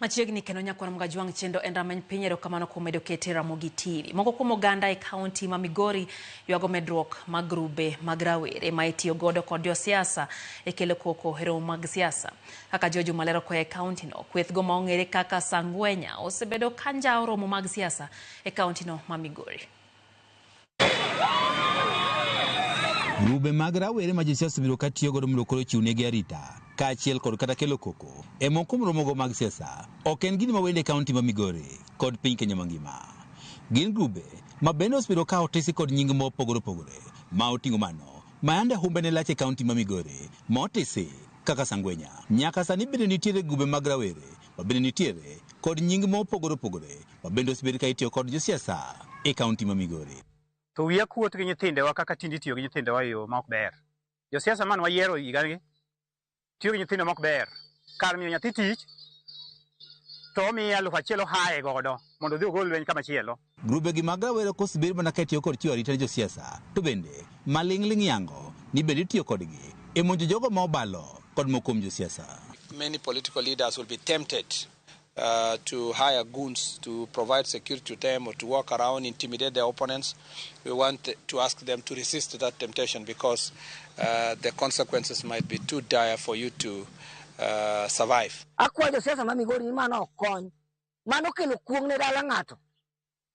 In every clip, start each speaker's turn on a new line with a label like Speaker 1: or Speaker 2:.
Speaker 1: Machiegni kendo nyakwar Mgajwang' chendo en rameny piny. Erokamano kuom medo kete Ramogi TV. Moko kuom oganda e kaunti ma Migori ywago medruok mag grube mag rawere ma itiyo godo kod josiasa e kelo koko e romo mag siasa. Kaka George Malero koya e kaunti no, kweth go ma ong'ere kaka Sangwenya osebedo ka njawo romo mag siasa e kaunti no ma Migori.
Speaker 2: Grube mag rawere ma josiasa osebedo ka tiyo godo mondo koro ochiwnegi arita kaachiel kod kata kelo koko e moko kuom romogo mag siasa ok en gino ma wendo e kaunti ma Migori kod piny Kenya mangima. Gin grube ma bende osebedo ka otisi kod nying mopogore opogore ma oting'o mano ma yande humbe ne lach e kaunti ma Migori ma otisi kaka Sangwenya. Nyaka sani bende nitiere grube mag rawere ma bende nitiere kod nying mopogore opogore ma bende osebedo ka itiyo kod josiasa e kaunti ma Migori.
Speaker 3: To wiya kuot gi nyithindewa kaka tinde itiyo gi nyithindewa e yo ma ok ber. Josiasa mane wayiero higani tiyo gi nyithindo ma ok ber. Kar miyo nyathi tich to omiye 1000 ohaye godo mondo odhi ogol lweny kama chielo.
Speaker 2: Grube gi mag rawere ok osebed mana ka itiyo kod chiwo arita ne josiasa, to bende maling'ling' yango ni bende itiyo kodgi e monjo jogo ma obalo kod moko kuom josiasa.
Speaker 4: Many political leaders will be tempted to hire goons to provide security to them or to walk around, intimidate their opponents. We want to ask them to resist that temptation because the consequences might be too dire for you to survive.
Speaker 5: Akwayo josiasa ma Migori ni mano ok kony. Mano kelo kuong' ne dala ng'ato.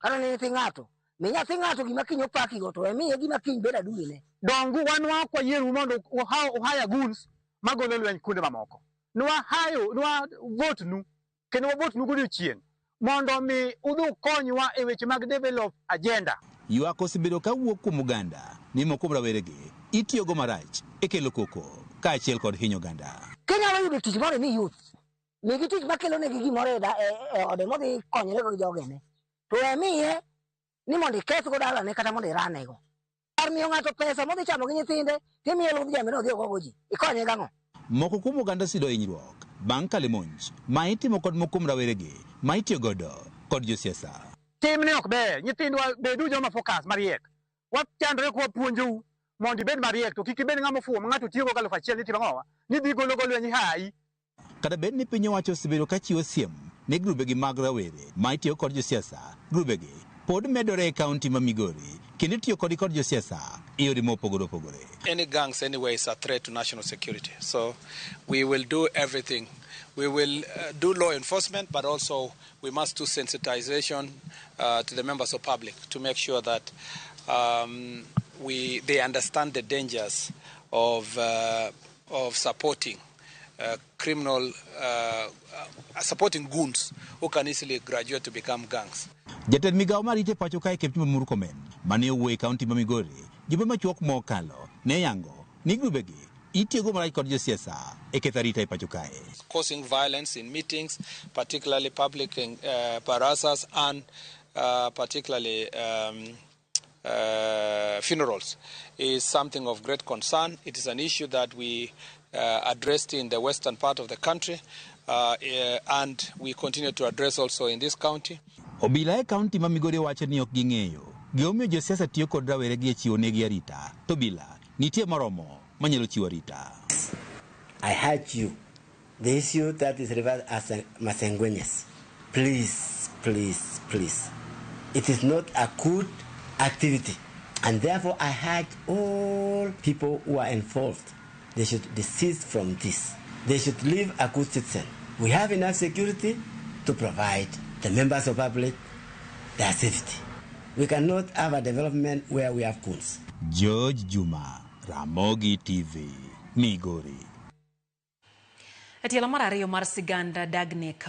Speaker 5: Kata ne nyathi ng'ato. Mi nyathi ng'ato gima kiny opakigo to emiye gima kiny bedo aduline.
Speaker 3: Dongu wan wa ok wayierou mondo uhire goons magolo lweny kuonde mamoko. Nwahayo, nwa vote nu kendo wa vote nu godiochieng' mondo mi udhi ukonywa e weche mag develop agenda.
Speaker 2: Ywak osebedo ka wuok kuom oganda ni moko kuom raweregi itiyogo marach e kelo koko kaachiel kod hinyo oganda.
Speaker 5: Kinyalo yudo tich moro imi youth. Migi tich makelo negi gimoro e ode modhi konyorego gi jogene. To emiye ni mondo ikethgo dalane kata mondo iranego. Kar miyo ng'ato pesa modhi chamo gi nyithinde, timiye ludh jambe ni odhi ogogo ji. Ikonye gang'o?
Speaker 2: Moko kuom oganda oseyudo hinyruok bang' kale monj ma itimo kod moko kuom raweregi ma itiyo godo kod josiasa.
Speaker 3: Timni ok ber, nyithindwa bedu joma focus mariek. Wachandore ka wapuonjou mondo ibed mariek to kik ibed ng'ama ofuwo ma ng'ato tiyogo gi 1000 ni timo ang'owa ni dhi gologo lweny hayi.
Speaker 2: Kata bed ni piny owacho osebedo ka chiwo siem ne grubegi mag rawere ma itiyo kod josiasa, grubegi pod medore e kaunti ma Migori kendo itiyo kodgi kod josiasa e yore mopogore opogore.
Speaker 4: Any gangs anywhere is a threat to national security. So we will do everything. We will do law enforcement, but also we must do sensitization to the members of public to make sure that they understand the dangers of supporting criminal, supporting goons who can easily graduate to become gangs.
Speaker 2: Jatend migawo mar rit e pacho kae Kipchumba Murkomen mane owuoyo e kaunti ma Migori jumbe machuok mokalo ne yango ni grubegi itiyogo marach kod josiasa e ketho arita e pacho kae.
Speaker 4: Causing violence in meetings, particularly public barazas and particularly funerals, is something of great concern. It is an issue that we addressed in the western part of the country and we continue to address also in this county.
Speaker 2: Obila e kaunti ma Migori wacho ni ok ging'eyo gimomiyo josiasa tiyo kod raweregi e chiwo negi arita, to obila nitie moromo manyalo chiwo arita.
Speaker 6: I urge you, the issue that is referred as Masengwenyes, please, please, please. It is not a good activity, and therefore I urge all people who are involved, they should desist from this. They should live a good citizen. We have enough security to provide the members of public their safety. We cannot have a development where we have goons.
Speaker 2: George Juma, Ramogi TV, Migori.
Speaker 1: E tielo mar ariyo mar siganda Dagnik.